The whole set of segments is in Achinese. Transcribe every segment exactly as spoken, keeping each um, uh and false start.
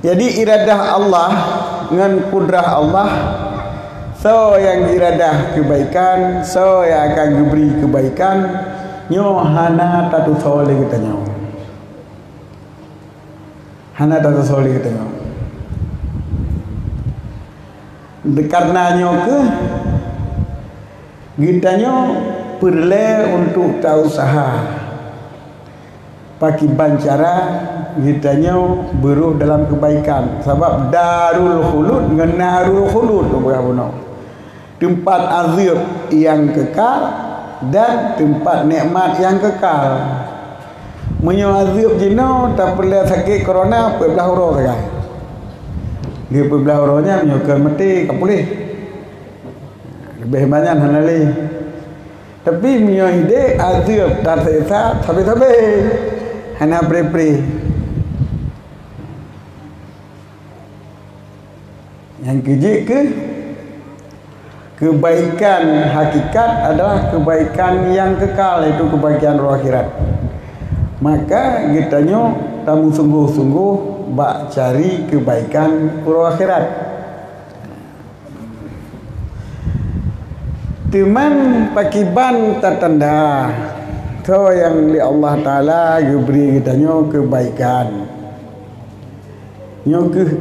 Jadi, iradah Allah ngon kudrah Allah, soe nyang iradah keubaikan, soe nyang akan geubri keubaikan, nyoe hana tatusoe lé geutanyoe. Hana tatusoe lé geutanyoe. Kareuna nyoe kheueh geutanyoe peureulée untuk tausaha. Pakriban cara geutanyoe beurôh dalam keubaikan, sabab Darul Khulud ngon Narul Khulud, peugah bunoe. Teumpat azeueb nyang keukal dan teumpat nikmat nyang keukal. Meunyoe azeueb jinoe tapeureulée sakét corona, peuet blaih uroe sagai. Di peuet blaih uroe nyan meunyoe keu maté ka puléh. Leubeh banyak hana lé. Tapi meunyoe idéh azeueb taseksa sabe-sabe, hana pre-pre. Nyang keujeuet kheueh, keubaikan hakikat adalah keubaikan nyang keukal, yaitu keubaikan uroe akhirat. Maka geutanyoe tameusunggoh-sunggoh bak cari keubaikan uroe akhirat. Teuma pakriban tatanda soe nyang lé Allah Taala geubri geutanyoe keubaikan. Nyoe kheueh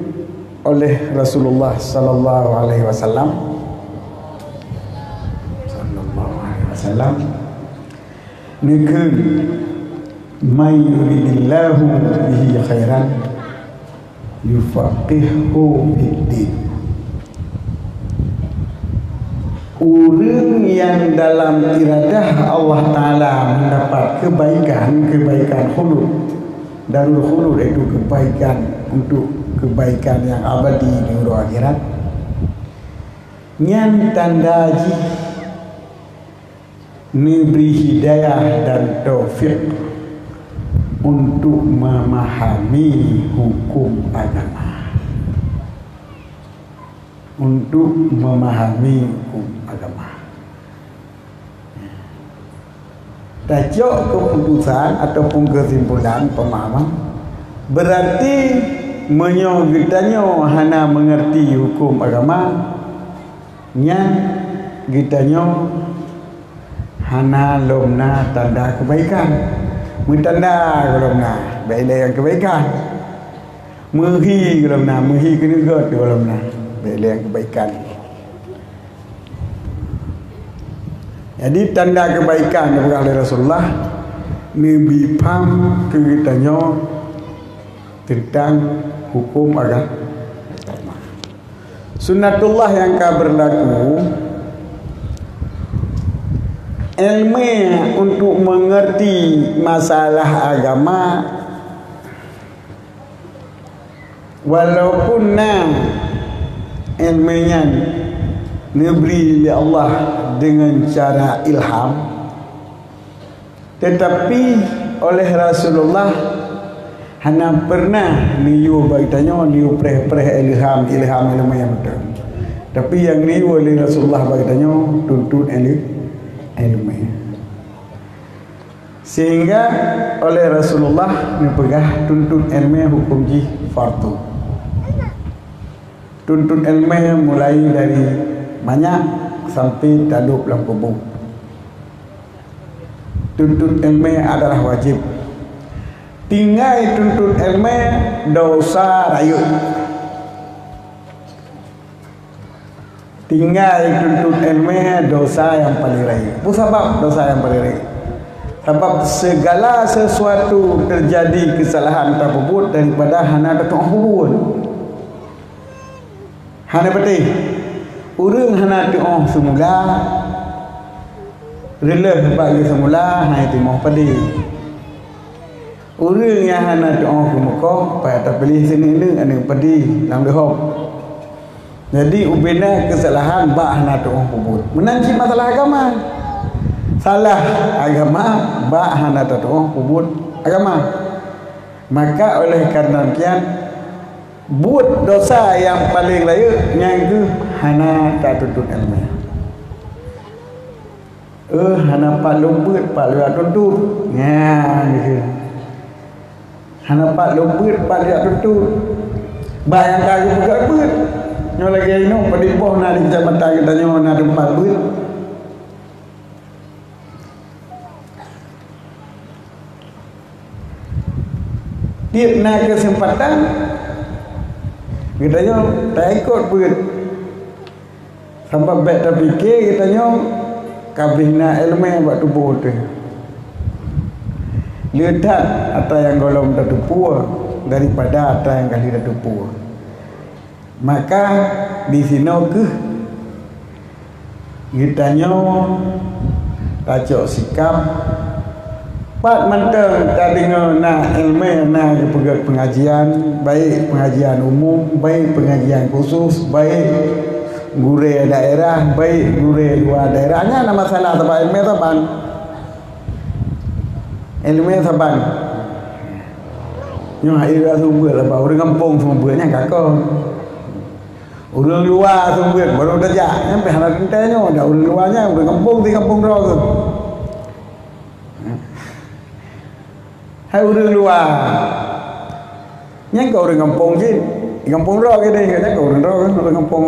oleh Rasulullah sallallahu alaihi wasallam, sallallahu alaihi wasallam, neukheun, "May yuridillahu bihi khairan yufaqqihhu fid din." Ureuëng nyang dalam iradah Allah Taala mendapat kebaikan, kebaikan khulud, darul khulud, yaitu kebaikan untuk kebaikan yang abadi di uroe akhirat, nyan tanda jih neubri hidayah dan taufik untuk memahami hukum agama. Untuk memahami hukum agama. Tacok keputusan ataupun kesimpulan pemahaman, berarti meunyoe geutanyoe hana mengerti hukum agama, nyan geutanyoe hana lom na tanda kebaikan. Meutanda gohlom na, bèk ilée nyang kebaikan. Meuhi gohlom na, meuhi keuneuk gét gohlom na, bèk ilée nyang kebaikan. Jadi, tanda kebaikan nyang peugah lé Rasulullah, neubi pham keu geutanyoe teuntang huköm aga-, agama. Sunnatullah nyang ka beurlaku, iéleumé untuk meungeurti masalah agama, walaupun na iéleumé nyan neubri lé Allah deungon cara ilham, teutapi oleh Rasulullah hana peureunah neuyue bak geutanyoe, neuyue preh-preh ilham, ilham iéleumé nyang beutôi. Tapi nyang neuyue lé Rasulullah bak geutanyoe tuntot iéle-, iéleumé. Sehingga oleh Rasulullah neupeugah tuntot iéleumé huköm jih fardu. Tuntot iéleumé mulai dari manyak sampai tadôb lam kubu. Tuntot iéleumé adalah wajéb. Tinggai tuntot iéleumé, desya rayeuk. Tinggai tuntot iéleumé, desya nyang paleng rayeuk. Peue sabab desya nyang paleng rayeuk? Sabab segala sesuatu teujadi keusalahan tapeubuet daripada hana tatu'oh peubuet. Hana patéh. Ureuëng hana tu'oh seumula, reuleueh bak geuseumula hana timoh padé. Ureuëng nyang hana tu'oh keumeukoh, payah tapiléh sineuk-neuk aneuëk padé lam leuhob. Jadi, ubena keusalahan bak hana tu'oh peubuet. Meunan cit masalah agama. Salah agama bak hana tatu'oh peubuet agama. Maka oleh karena demikian, buet desya nyang paleng rayeuk nyan kheueh hana tatuntot iéleumé. Eh, hana pat lôn beuet, pat lôn tuntot. Nyan kheueh. Hana pat lôn beuet, pat jak tutut. Bah nyang ka geupeugah beuet. Nyoe lagèe inoe, padum boh na di kecamatan geutanyoe na teumpat beuet. Tiep na keuseumpatan, geutanyoe taikot beuet. Sabab bèk tapike geutanyoe ka abéh na ileumèe bak tuboh teuh. Le that atra nyang gohlom tatupue daripada atra nyang ka lheueh tatupue. Maka disinoe kheueh geutanyoe tacok sikap. Pat mantong tadeungoe na ileumèe na geupeugah peungajian, baik peungajian umum, baik peungajian khusus, baik gurèe daerah, baik gurèe luwa daerah. Nyan na masalah saban ileumèe saban. Ileumèe saban. Nyoe hai seumeubeuet saban, ureueng gampông seumeubeuet nyan ka kon. Ureueng luwa seumeubeuet baru tajak, nyan pih hana teuntèe nyoe, dak ureueng luwa nyan, ureueng gampông di gampông droe kheueh. Hai ureueng luwa. Nyan ka ureueng gampông cit. Di gampông droe keudéh, nyan ka ureueng droe, ureueng gampông.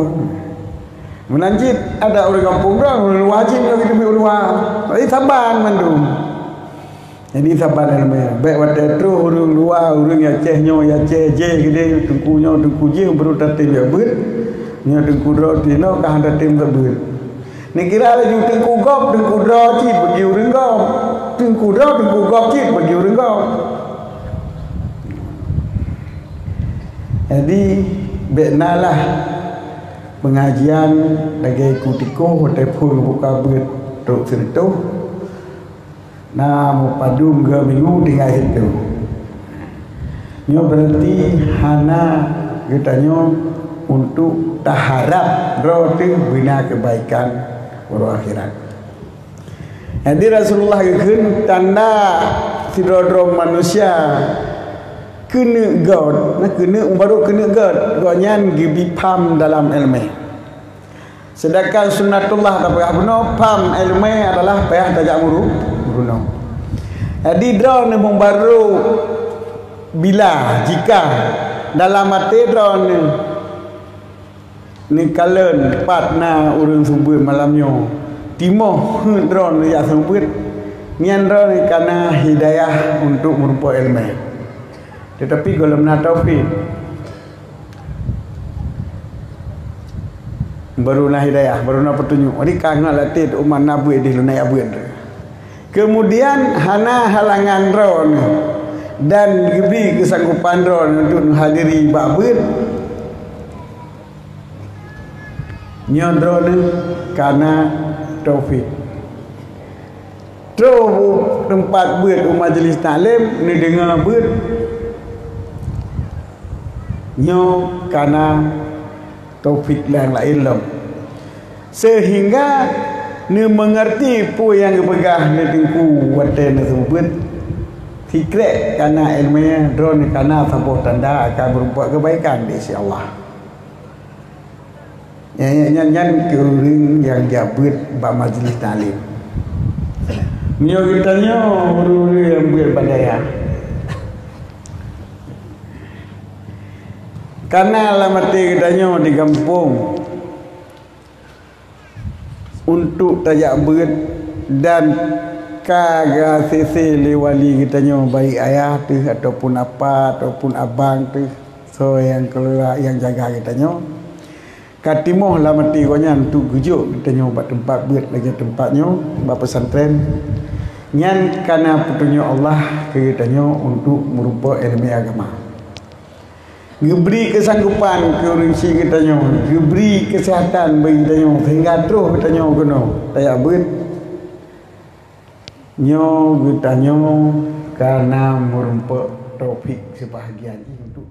Meunan cit, adak ureueng gampông droe, ureueng luwa cit, ureueng luwa. Jadi saban mandum. Jadi saban ileumèe. Bèk watèe troh ureueng luwa, ureueng Aceh nyoe, Aceh jéh keudéh, teungku nyoe, teungku jéh, baru tatem jak beuet. Nyoe teungku droe tinoe ka hana tatem jak beuet. Neukira laju teungku gob, teungku droe cit bagi ureueng gob. Teungku droe, teungku gob cit bagi ureueng gob. Jadi, bèk na lah peungajian lagèe ku tikoh watèe phon geubuka beuet trok sireutôh. Na meupadum dua minggu tinggai sireutôh. Nyoe beurati hana geutanyoe untuk taharab droe teuh beuna keubaikan uroe akhirat. Jadi Rasulullah geukheun tanda sidroe-droe manusia keuneuk göt, na keuneuk, baru keuneuk göt, gobnyan geubi pham dalam ileumèe. Seudangkan sunnatullah tapeugah bunoe, pham ileumèe adalah payah tajak muru-, meurunoe. Jadi droeneuh meubarô bila jika dalam até droeneuh neukalon pat na ureueng seumeubeuet malam nyoe, timoh heuet droeneuh jak seumeubeuet, nyan droeneuh ka na hidayah untuk meurumpok ileumèe. Teutapi gohlom na taufik. Baru na hidayah, baru na peutunyok. Jadi ka ngat latét umat na beuet deh lôn ayah beuet. Keumudian hana halangan droeneuh dan geubri keusanggopan droeneuh untuk neuhadiri bak beuet. Nyoe droeneuh ka na taufik. Troh u teumpat beuet u majlis taklim, neudeungoe beuet. Nyoe ka na taufik nyang laén lom. Seuhingga neumeungeurti peue nyang geupeugah lé teungku watèe neuseumeubeuet. Sikrek ka na ileumèe, droeneuh ka na saboh tanda akan meurumpok keubaikan di sisi Allah. Nyan, nyan, nyan, nyan keu ureueng nyang jak beuet bak majlis taklim. Meunyoe geutanyoe ureueng-ureueng nyang beuet bak dayah, ka na lam até geutanyoe di gampông untuk tajak beuet dan ka geuasese lé wali geutanyoe, baik ayah teuh ataupun apa ataupun abang teuh, soe nyang keulua nyang jaga geutanyoe. Ka timoh lam até gobnyan untuk geujok geutanyoe bak teumpat beuet lagèe teumpat nyoe, bak pesantren. Nyan ka na peutunyok Allah keu geutanyoe untuk meurumpok ileumèe agama. Geubri keusanggopan keu ureueng chik geutanyoe, geubri keuseuhatan bagi geutanyoe, seuhingga troh geutanyoe keunoe tajak beuet. Nyoe geutanyoe ka na meurumpok taufik seubahgian jih untuk